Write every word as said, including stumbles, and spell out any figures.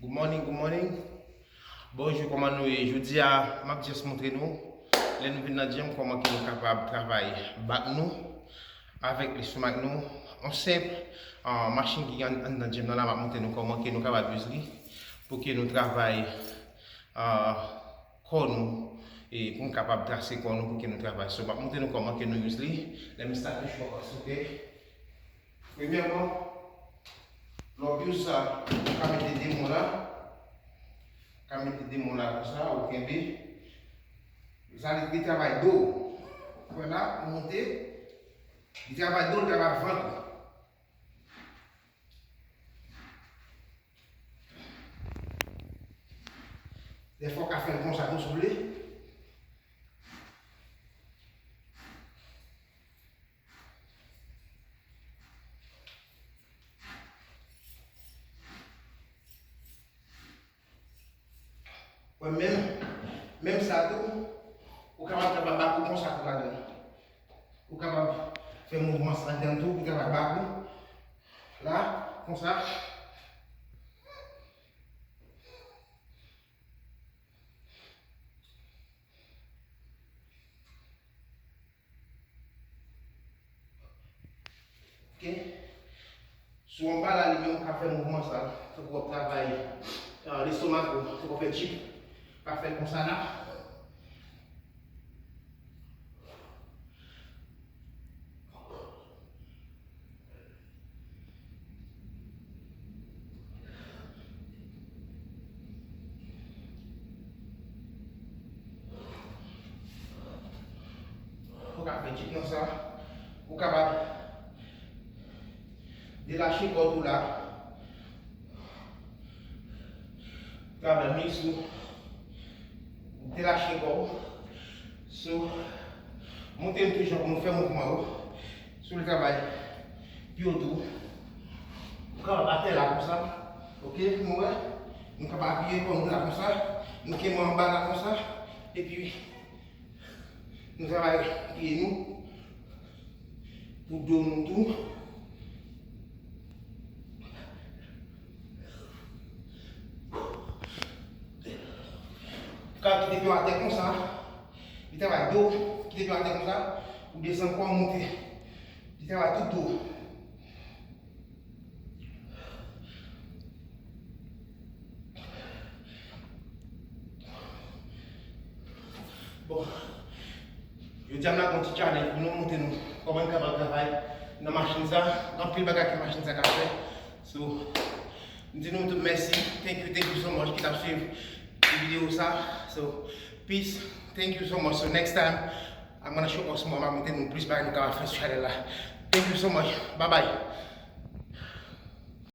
Good morning, good morning. Bonjou, kòman nou ye? Jodi a, m ap just montre nou, lè nou vin nan gym, kòman ke nou kapab travay bak nou avèk lestomak nou. Yon senp, ah, machin ki gen anndan gym nan la, m ap montre nou kòman ke nou kapab use li pou ke nou travay, ah, kò nou, e pou n kapab trase kò nou pou ke nou travay. So, m ap montre nou kòman ke nou use li. Let me start the show, ok? Premyèman, lè w use sa, ou ka mete de men w la. Ou ka mete de men w la konsa, ou kenbe. Sa li, li travay do. Ou wè la, ou monte. Li travay do, li travay vant. Dèfwa w ka fè l konsa tou si w vle. Wè, menm, menm sa tou, ou kapab travay bak ou konsa tou ladan. Ou kapab fè mouvman sa ladan tou pou travay bak ou. La, konsa. Ok? Sou anba la, li menm, ou ka fè mouvman sa. Tankou w ap travay, ah, lestomak ou, tankou w ap fè chip. Ou ka fè l konsa la. Ou ka fè chip konsa. Ou kapab delache kò w tou la. Travay miks ou. Delache kò w. So, montre m tou jan pou nou fè mouvman yo. Si w vle travay pye w tou, ou kapab atè la konsa. Ok, nou wè? Nou kapab apiye kò nou la konsa. Nou kenbe anba la konsa. Epi, nou travay pye nou. Pou do nou tou. Ou ka kite pye w atè konsa. Li travay do, kite pye w atè konsa. Ou desann kò w monte. Li travay tout do. Bon, jodi a m la gon ti challenge pou nou, montre nou kòman n kapab travay nan machin sa. Gen anpil bagay ke machin sa ka fè. So, m di nou tout mèsi. Thank you, thank you so much ki t ap swiv ti videyo sa. So, peace. Thank you so much. So, next time, I'm gonna show us more. M ap montre nou plis bagay nou kapab fè sou chanèl la. Thank you so much. Bye bye.